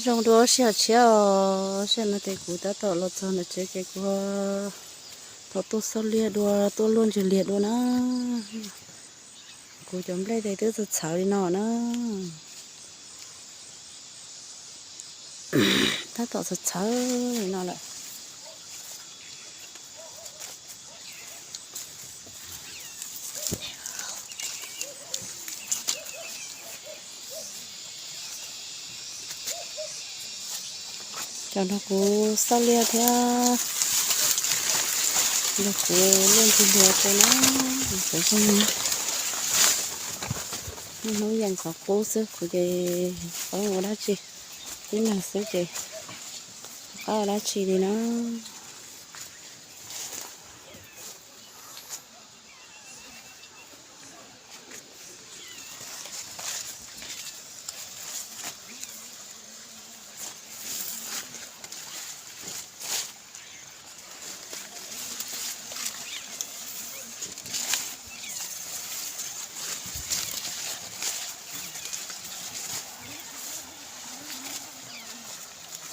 Zoo dua sij hawm tshiab os, sij hawm no ces kuv tab tom los txog ntawm tsev ces kuv thov tuaj xauj liaj dua, tuaj luaj ntsig liaj dua na. Kuv cov nplej ces twb txawv txhawv li no na. Tab tom txawv txhawv li no lawm. Cov no kuv xauj liaj thiab, los kuv luaj ntsig liaj rau na. Kuv zoo, niaj hnub yeem qhov qub xwb, kuv ces qhov ua dab tsi, ib leeg xwb ces qab ua dab tsi li na.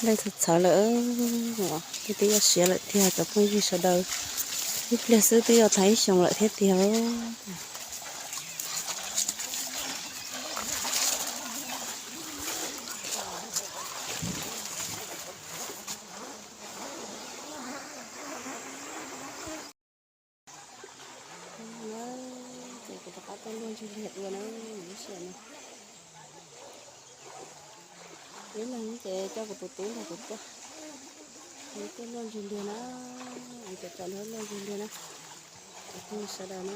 Nplej txawv txhawv lawm, twb twb yuav siav lawm tiag cov phooj ywg sawv daws. Ib pliag xwb twb yuav tag ib xyoos lawm thiab tiag. Ces kuv rov qab tuaj luaj ntsig liag dua na, lub sij hawm no. Ib leeg ces coj kuv tus tub nrog kuv tuaj, tuaj luaj ntsig liag na, cov cov no luaj ntsig liag na, cov phooj ywg sawv daws na.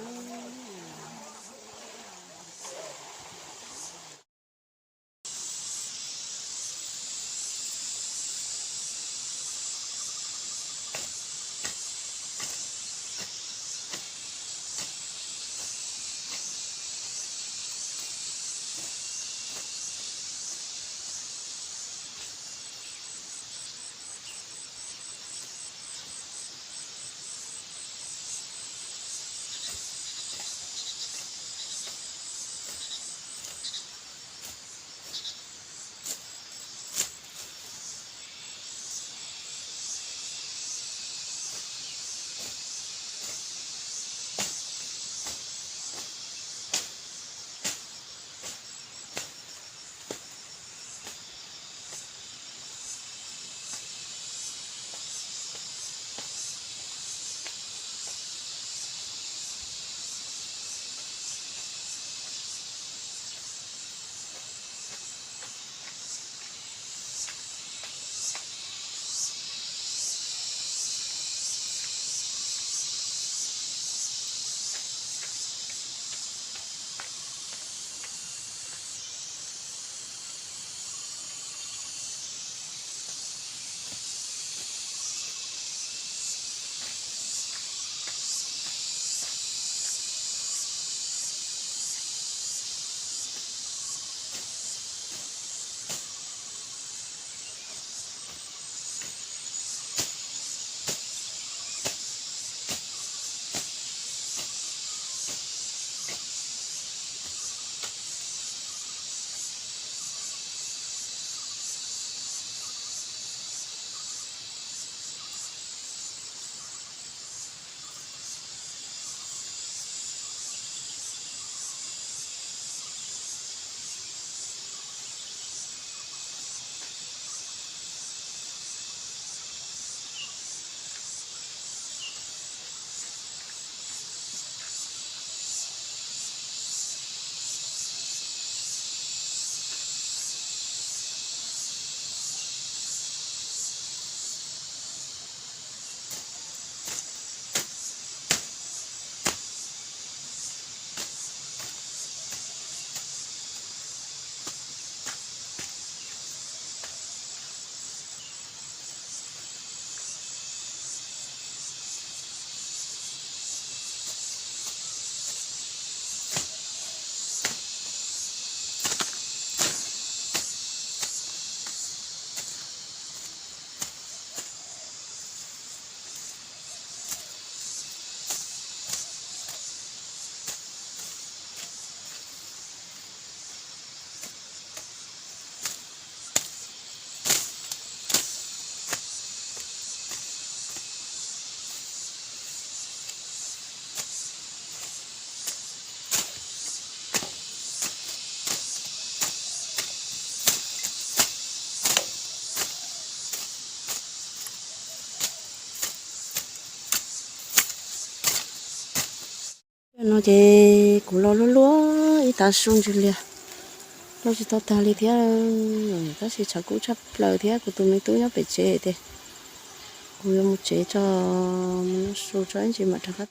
No ces kuv los luaj luaj ib tav su ntsws lias, los tsis tau tag li thiab, tab sis tshav kub tshaj plaws thiab kuv tus me tub nyob pem tsev tias kuv yuav mus tsev tso, mus noj su tso ib ntsis mam rov qab.